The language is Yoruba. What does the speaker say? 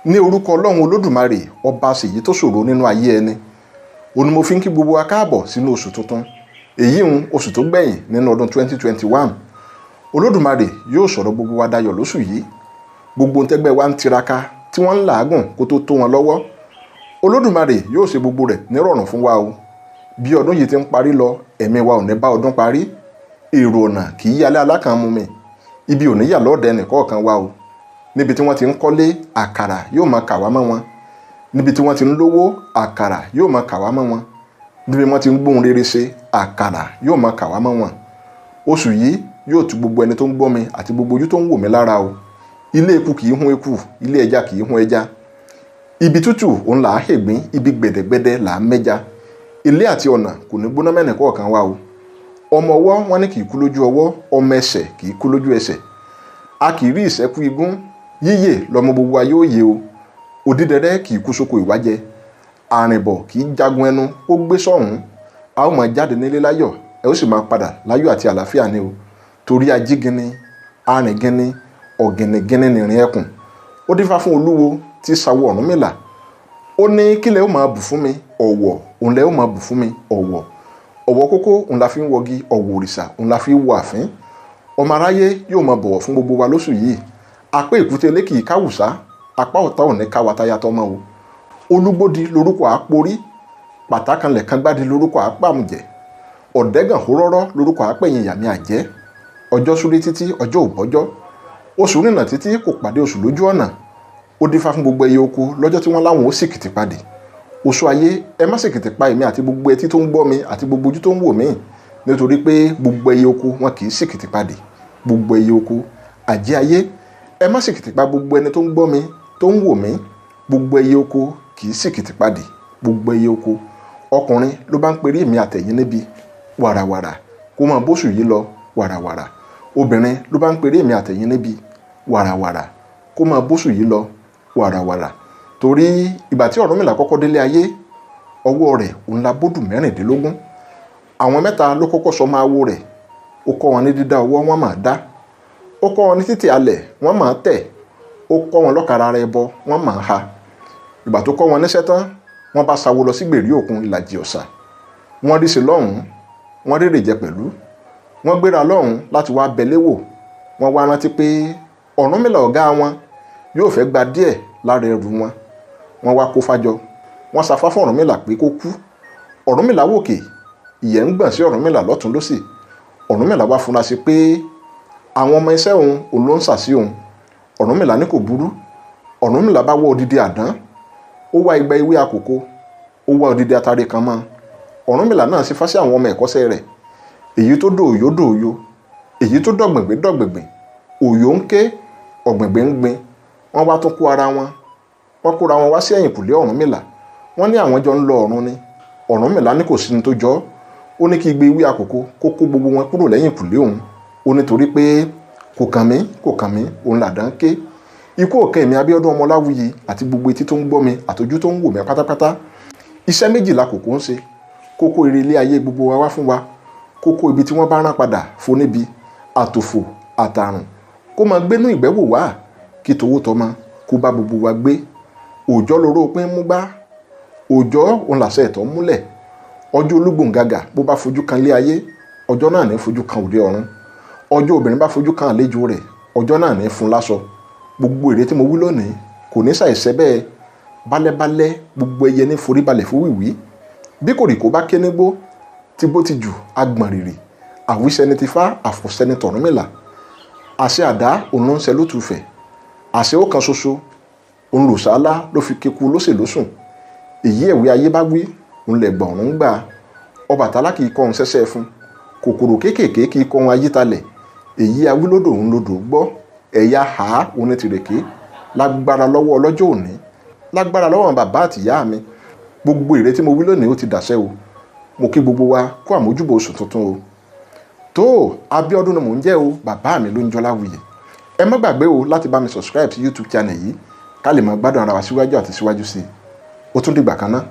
Ní orúkọ Ọlọ́run Olódùmarè, ọba ṣèyí tó ṣòro nínú ayé ẹni òun ni mo fi ń kí gbogbo wa káàbọ̀ sínú oṣù tuntun èyí ń oṣù tó gbẹ̀yìn nínú ọdún 2021. Olódùmarè yóò sọ̀rọ̀ gbogbo wa dayọ̀ lóṣù yìí. Gbogbo ntẹ́gbẹ́ wa ń tiraka tí wọ́n ń làágùn kó tó tó wọn lọ́wọ́, Olódùmarè yóò ṣe gbogbo rẹ̀ nírọ̀rùn fún wa o. Bí ọdún yìí ti ń parí lọ, ẹ̀mí wa ò ní bá ọdún parí. Èrò ọ̀nà kì í yálé alákànmú mi, ibi ò ní yà lọ́ọ̀dẹ nìkọ̀ọ̀kan wa o. Níbi tí wọ́n ti ń kọ́lé, àkàrà yóò máa kà wá mọ́ wọn. Níbi tí wọ́n ti ń lówó, àkàrà yóò máa kà wá mọ́ wọn. Níbi wọ́n ti ń gbóhun rere ṣe, àkàrà yóò máa kà wá mọ́ wọn. Oṣù yìí yóò tu gbogbo ẹni tó ń gbọ́ mi àti gbogbo ojú tó ń wò mí lára o. Ilé eku kì í hún eku, ilé ẹja kì í hún ẹja. Ibi tútù òun là á hègbín, ibi gbẹ̀dẹ̀gbẹ̀dẹ̀ là á mẹ́ja. Ilé àti ọ̀nà kò ní gbóná mẹ́nì kọ̀ọ̀kan wa o. Ọmọ ọwọ́ wọn ní kì í kú lójú ọwọ́, ọmọ ẹsẹ̀ kì í kú lójú ẹsẹ̀. A kì í rí ìṣẹ́kú igún, yíyè lọmọ gbogbo wa yóò yè o. Òdídẹrẹ́ kì í kú sóko ìwájẹ, àrìnbọ̀ kì í jagun ẹnu kó gbé sọ̀hún. A ó máa jáde nílé láyọ̀, ẹ ó sì máa padà láyọ̀ àti àlàáfíà ni o. Torí ajígini, arìngini, ọ̀gìnìngìnì nìrìn ẹkùn. Ó dífá fún olúwo tí sawo Ọ̀rúnmìlà. Ó ní kílẹ̀ ó máa bù fún mi, ọ̀wọ̀ òun lẹ̀ ó máa bù fún mi, ọ̀wọ̀. Ọ̀wọ̀ kókó òun la fi ń wọgi, ọ̀wọ̀ òrìṣà òun la fi ń wọ àfín. Ọmọ aráyé yóò máa bọ̀wọ̀ fún gbogbo wa lóṣù yìí. Apá èkúté ilé kì í káwùsá, apá ọ̀tá ò ní ká wa táyà tọ́mọ o. Olúgbódi lorúkọ àpòrí, pàtàkànlẹ̀ kangbádi lorúkọ àpàmùjẹ, ọ̀dẹ́gàn hórọ́rọ́ lorúkọ àpẹ̀yìn yàmí àjẹ́. Ọjọ́ súré títí ọjọ́ ò bọ́jọ́, oṣù rìnà títí kò pàdé oṣù lójú ọ̀nà. Ó dífá fún gbogbo ẹyẹ oko lọ́jọ́ tí wọ́n láwọn ó sìkìtì padì. Oṣù ayé, ẹ má sìkìtì pa èmi àti gbogbo etí tó ń gbọ́ mi àti gbogbo ojú tó ń wò mí, nítorí pé gbogbo ẹyẹ oko wọn kì í sìkìtì padì. Gbogbo ẹyẹ oko, àjẹ́ ayé, ẹ má sìkìtì pa gbogbo ẹni tó ń gbọ́ mi tó ń wò mí. Gbogbo ẹyẹ oko kì í sìkìtì padì. Gbogbo ẹyẹ oko, ọkùnrin ló bá ń perí èmi àtẹ̀yìn níbi wàràwàrà kó máa bóṣù yìí lọ wàràwàrà. Obìnrin ló bá ń perí èmi àtẹ̀yìn níbi wàràwàrà kó máa bóṣù yìí lọ wàràwàrà. Torí ìgbà tí Ọ̀rúnmìlà kọ́kọ́ délé ayé, ọwọ́ rẹ̀ òun la bódù 16. Àwọn mẹ́ta ló kọ́kọ́ sọ máa wo rẹ̀. Ó kọ́ wọn ní dídá ọwọ́, wọ́n máa dá. Ó kọ́ wọn ní títẹ̀ alẹ̀, wọ́n máa tẹ̀. Ó kọ́ wọn lọ́kara ara ẹbọ, wọ́n máa ha. Ìgbà tó kọ́ wọn níṣẹ́ tán, wọ́n bá sawo lọ sí gbèrí òkun ìlàjì ọ̀sà. Wọ́n rí sí lọ́hùn-ún, wọ́n rérè jẹ pẹ̀lú. Wọ́n gbéra lọ́hùn láti wá bẹlé wò. Wọ́n wá rántí pé Ọ̀rúnmìlà ọ̀gá wọn yóò fẹ́ gba díẹ̀ lára ẹrù wọn. Wọ́n wá kó fájọ. Wọ́n safá fún Ọ̀rúnmìlà pé kó kú. Ọ̀rúnmìlà wòkè, ìyẹ́ ń gbọ̀n sí Ọ̀rúnmìlà lọ́tún lósì. Ọ̀rúnmìlà wá fura sí pé àwọn ọmọ iṣẹ́ òun òun ló ń sà sí òun. Ọ̀rúnmìlà ní kò burú. Ọ̀rúnmìlà bá wọ́ odidi àdán, ó wá igba ewé àkókò, ó wá odidi atare kan mọ́. Ọ̀rúnmìlà náà sì fá sí àwọn ọmọ ẹ̀kọ́ṣẹ́ rẹ̀. Èyí tó dòòyó dòòyó, èyí tó dọ̀gbìngbìn dọ̀gbìngbìn, òyò ń ké, ọ̀gbìngbìn ń gbin. Wọ́n wá tún kó ara wọn. Wọ́n kóra wọn wá sí ẹ̀yìnkùlé Ọ̀rúnmìlà. Wọ́n ní àwọn jọ ń lọ ọ̀run ni. Ọ̀rúnmìlà ní kò sí ní tó jọ. Ó ní kí igbe ewé àkókò kó kó gbogbo wọn kúrò lẹ́yìnkùlé òun. Ó ní torí pé kò kàn mí, kò kàn mí, òun làdán ké. Ikú ò kan èmi Abíọ́dún Ọmọláwuyì àti gbogbo etí tó ń gbọ́ mi àtojú tó ń wò mí pátápátá. Iṣẹ́ méjìlá kòkó ń ṣe. Kókó ire ilé ayé gbogbo wa wá fún wa. Kókó ibi tí wọ́n bá rán padà foníbi, àtòfò, àtàrùn. Kó máa gbénú ìgbẹ́ wò wá, kí towó tọmọ kó bá gbogbo wa gbé. Òòjọ́ loró pín mú gbá. Òòjọ́ òun làṣẹ ẹ̀tọ́ múlẹ̀. Ọjọ́ olúgbòǹgàgà bó bá fojú kan lé ayé, ọjọ́ náà ní fojú kan òde ọ̀run. Ọjọ́ obìnrin bá fojú kan àlejò rẹ̀, ọjọ́ náà ní fún láṣọ. Gbogbo èrè tí mo wí lónìí kò ní ṣàìṣẹ bẹ́ẹ̀. Bálẹ́bálẹ́ gbogbo ẹyẹ ní foríbalẹ̀ fún wìwí. Bí kòrìkò bá ké nígbó, tígbó ti jù agbọ̀n rìrì. Àwíṣẹni ti fá, àfọ̀ṣẹni tọ̀rúnmìlà. Àṣẹ àdá òun ló ń ṣẹ lótùfẹ̀. Àṣẹ ó kan ṣoṣo òun lòṣàlá ló fi keku lóṣèlósùn. Èyí ẹ̀wí ayé bá wí, òun lẹ̀gbọ̀n ọ̀run ń gbà. Ọbàtálá kì í kọ́ òun ṣẹ́ṣẹ́ fún. Kòkòrò kéékèèké kì í kọ́ òun ayítalẹ̀. Èyí awílódò òun lodò gbọ́. Ẹ̀yà ha òun ní tìrèké. Lágbára lọ́wọ́ ọlọ́jọ́ òní, lágbára lọ́wọ́ àwọn bàbá àtìyá mi. Gbogbo èrè tí mo wí lónìí ó ti dàṣẹ o. Mo kí gbogbo wa kó àmójúbò oṣù tuntun o. Tó Abíọ́dún ni mò ń jẹ́ o, bàbá mi ló ń jọlá wuyì. Ẹ má gbàgbé o láti bá mi subscribe sí YouTube channel yìí ká lè máa gbádùn ara wa síwájú àti síwájú sí i. Ó tún dìgbà kan ná.